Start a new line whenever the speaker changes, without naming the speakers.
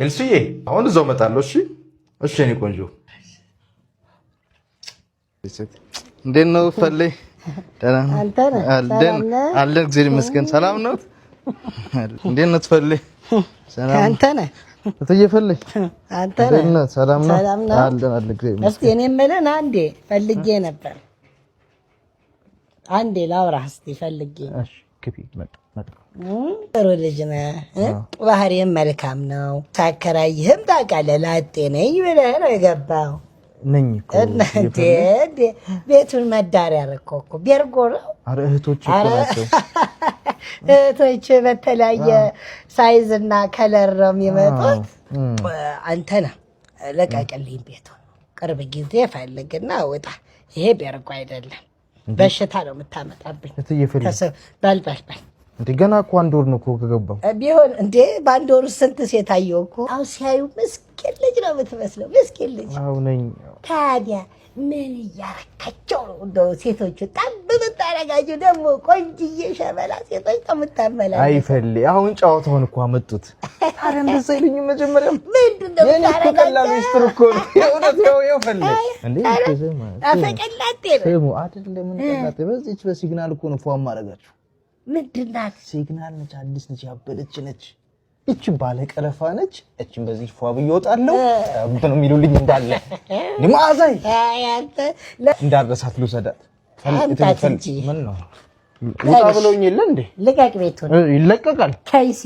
ኤልስዬ አሁን እዛው እመጣለሁ። እሺ እሺ፣ የእኔ ቆንጆ እንዴት ነው ፈሌ? ደህና ነው አለን አለን፣ እግዚአብሔር ይመስገን። ሰላም ነው። እንዴት ነው ፈሌ?
ሰላም አንተ ነህ?
እትዬ ፈሌ
አንተ ነህ?
ሰላም ነው አለን አለን፣ እግዚአብሔር ይመስገን።
እስኪ እኔ የምልህ አንዴ ፈልጌ ነበር። አንዴ ላውራህ እስኪ ፈልጌ።
እሺ ግቢ። መጣ መጣ።
ጥሩ ልጅ ነህ፣ ባህሪህም መልካም ነው። ሳከራይህም ታውቃለህ፣ ላጤ ነኝ ብለህ ነው የገባው
ነኝ እኮ።
ቤቱን መዳሪያ እኮ እኮ ቤርጎ ነው።
ኧረ እህቶች እኮ ናቸው።
እህቶች በተለያየ size እና color ነው የሚመጡት። አንተ ነህ ልቀቅልኝ ቤቱን። ቅርብ ጊዜ ፈልግና ውጣ። ይሄ ቤርጎ አይደለም፣ በሽታ ነው የምታመጣብኝ። በል በል በል።
እንዴ ገና እኮ አንድ ወር ነው እኮ ከገባሁ።
ቢሆን እንዴ በአንድ ወር ስንት ሴት አየሁ እኮ። አሁን ሲያዩ ምስኪን ልጅ ነው የምትመስለው፣ ምስኪን ልጅ።
አዎ ነኝ።
ታዲያ ምን እያረካቸው ነው? እንደው ሴቶቹ ጠብ ብታረጋቸው ደግሞ ቆንጅዬ ሸበላ ሴቶች ነው የምታመላልሰው።
አይ ፈሌ አሁን ጨዋታውን እኮ አመጡት። ታዲያ እንደዛ አይሉኝም መጀመሪያም።
ምንድን ነው
የእኔ እኮ ቀላል ሚስጥር እኮ ነው። የእውነት ይኸው ፈሌ እንዴ
አፈቀላጤ ነው።
ስሙ አይደለም ምን ቀላጤ፣ በዚች በሲግናል እኮ ነው ፏ ማረጋችሁ።
ምንድን ናት?
ሲግናል ነች፣ አዲስ ነች፣ ያበደች ነች። እቺ ባለ ቀረፋ ነች። እቺን በዚህ ፏ ብዬ እወጣለሁ ጠብ ነው የሚሉልኝ እንዳለ ማዕዛይ እንዳረሳት ልውሰዳት።
አምጣት እንጂ።
ምን ነው ውጣ ብለውኝ የለ እንዴ?
ልቀቅ ቤቱን።
ይለቀቃል።
ከይሲ